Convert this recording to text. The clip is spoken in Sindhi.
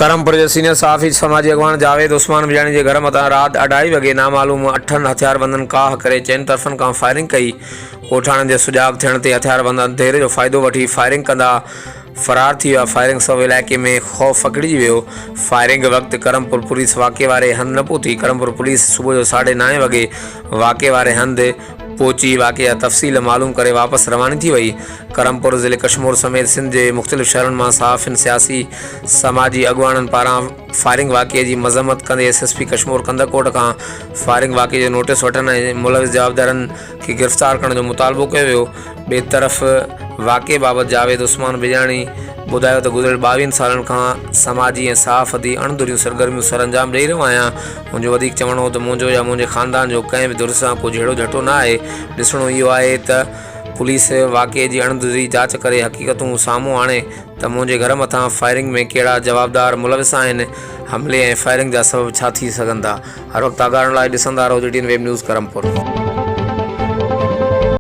ڪرمپور جي سينيئر صحافي سماجي اڳواڻ جاويد عثمان بجاڻي جي گهر مٿان رات اڍائي وڳي نامعلوم اٺن هٿياربندن ڪاهه ڪري چئن طرفن کان فائرنگ ڪئي، ڳوٺاڻن جي سجاڳ ٿيڻ تي هٿياربند انڌيري جو فائدو وٺي فائرنگ ڪندا فرار ٿي ويا، فائرنگ سبب علائقي ۾ خوف پکڙجي ويو، فائرنگ وقت ڪرمپور پوليس واقعي واري هنڌ نه پهتي، ڪرمپور پوليس صبح جو ساڍي نائين وڳي واقعي واري هنڌ پهچي واقعي جا تفصيل معلوم ڪري واپس رواني ٿي وئي. ڪرمپور ضلعي ڪشمور سميت سنڌ جي مختلف شهرن مان صحافين، سياسي، سماجي اڳواڻن پاران فائرنگ واقعي جي مذمت ڪندي S S P Kashmore Kandhkot کان فائرنگ واقعي جو نوٽيس وٺڻ ۽ ملوث جوابدارن کي گرفتار ڪرڻ جو مطالبو ڪيو ويو. ٻئي طرف واقعي بابت جاويد عثمان بجاڻي ٻڌايو ته گذريل ٻاويهن سالن کان سماجي ۽ صحافتي اڻ ڌريون سرگرميون سرانجام ڏئي رهيو آهيان. هن جو وڌيڪ چوڻ هو ته منهنجو يا منهنجي خاندان جو ڪنهن به ڌر سان ڪو جهيڙو جهٽو نه آهي، ڏسڻو اهو آهي ته پوليس واقعي جي اڻ ڌري جاچ ڪري حقيقتون سامهون آڻي ته منهنجي گهر مٿان فائرنگ ۾ ڪهڙا جوابدار ملوث آهن، حملي ۽ فائرنگ جا سبب ڇا ٿي سگهن ٿا. هر وقت آگاهه رهڻ لاء ڏسندا رهو G T N web news Karampur.